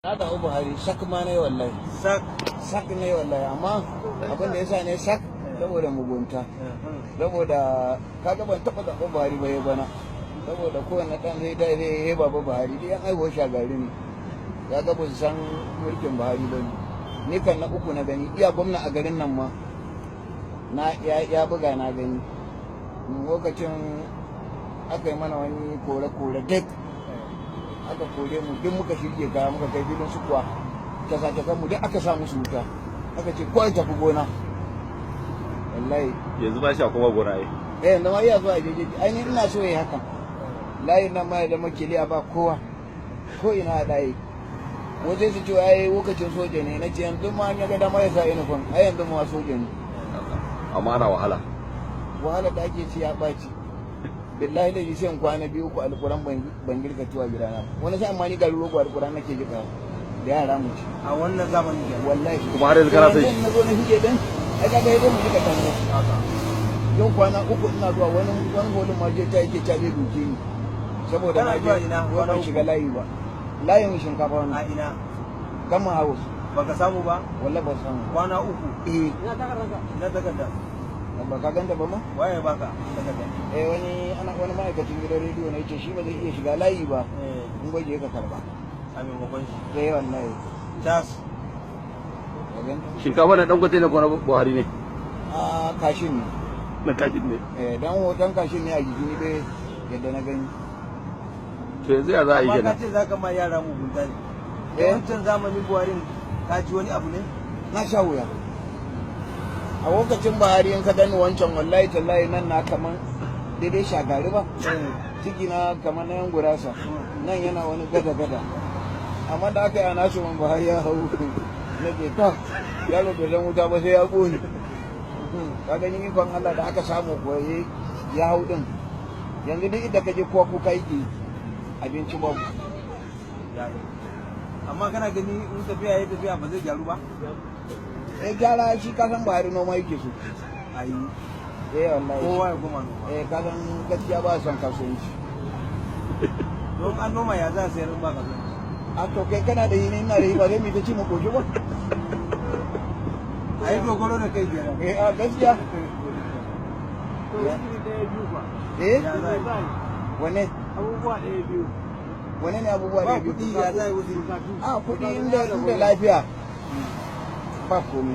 Na zaɓi Buhari sak ma na yi wallahi. Sak. Sak ne wallahi, amma abin da yasa ne sak saboda mugunta. Saboda kaga ban taɓa zaɓen Buhari ba ya bana. Saboda kowane ɗan zai da zai yi baba Buhari, dai yan aihuwar Shagari ne. Ya ga ba su san mulkin Buhari ba ne. Ni kan na uku na gani, iya gwamna a garin nan ma na ya buga na gani. Lokacin aka yi mana wani kore-kore, duk aka kore mu, duk muka shirge kaya muka kai filin su kuwa tasa mu, duk aka sa musu wuta, aka ce kowa ya tafi gona wallahi. Yanzu ba shi a kuma gona ai. Eh, yanzu ma iya zuwa jeje. Ai ni ina so yayi hakan, layin nan ma ya zama kiliya, ba kowa ko ina a ɗaye. Wasu su ce ai lokacin soja ne. Na ce yanzu ma an ya ga dama ya sa uniform, ai yanzu ma soja ne. Amma ana wahala. Wahala da ake ci ya ɓaci, billahi da sai in kwana 2, 3, alƙuran ban girka tuwa gidana. Wani sa'an ma ni garin rogo alƙuran nake jika da yara mu ci. A wannan zamanin kenan? Wallahi. Kuma har yanzu kana son shi? Na zo na shige din, ai kaga yadda mu jika tango. Yau kwana 3 ina zuwa wani holin ma je ta yake ta zai duke ni saboda Kana na zuwa je ina? wai Kwana ban uku? shiga layi ba, layin shinkafa A wannan. ina? Gama house. Baka samu ba? Wallahi ba samu. Kwana 3? Eh. Ina takarda? Ba ka ganta ba ma. Waye baka takarda? Eh, wani ana wani ma'aikacin gidan rediyo ne yace shi ba zai iya shiga layi ba. Eh. In gwaje ka karba. A maimakon shi. Sai wallahi. Tas. Ka ganta. Shinkafa na Dangote ne ko na Buhari ne? A kashin ne. Na kashin ne? Eh, dan hoton kashin ne a jiki, ni dai yadda na gani. To yanzu ya za a yi Amma ka kenan? ce zaka ma yara mugunta ne. Eh. Wancan zamanin Buharin ka ci wani abu ne? Na sha wuya a lokacin Buhari. In ka gani wancan, wallahi tallahi, nan na kaman daidai Shagari ba, ciki na kamar na yan gurasa, nan yana wani gada gada. Amma da aka yi a nasu man Buhari ya hau, na ke ta yaro bai zan wuta ba sai ya ƙone. Ka gani ikon Allah da aka samu kuwa ya hau din, yanzu duk inda ka je kowa kuka yake, abinci babu. Amma kana gani in tafiya ya tafiya ba zai gyaru ba? Eh, gyara shi ka san Buhari noma yake so. Ayi. Eh, wallahi. Kowa ya koma noma. Eh, ka san gaskiya ba son kasuwanci. Don an noma, ya za a sayar in ba kasuwanci? A to, kai kana da yini, ina da yi, ba zai mu ta ci mu koshi ba. A yi dogaro da kai kenan. Eh, a gaskiya. To, wuri ɗaya biyu ba. Eh. Ya za a yi? Wane? Abubuwa ɗaya biyu. Wane ne abubuwa Ba da biyu? kuɗi, ya za a yi wuzuri? A kuɗi, inda lafiya ba komai.